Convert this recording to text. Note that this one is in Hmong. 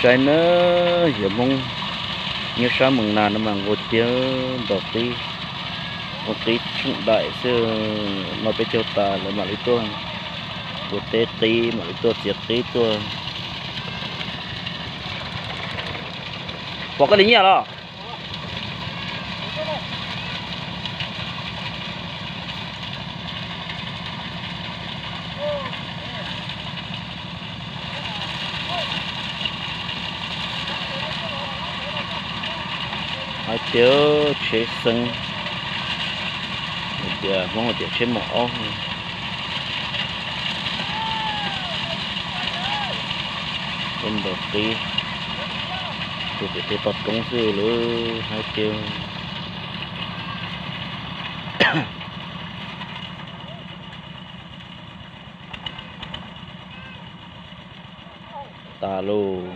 Saib nawb, yawg Hmoob nyob sab Moos Nas no mas nqua tiag, ntaus qib, ua qib tsheej daim xwb. No peb caug tas lawv mam li tuaj ua teb qib, mam li tuaj txiav qib tuaj. Pom koj li nyiaj los? Hais tias tsheb xeeb, tias Hmoob tias tsheb maum ob, tuaj ntaus qib, tus pem tej toj roob xwb lawv hais tias. Tas lauj.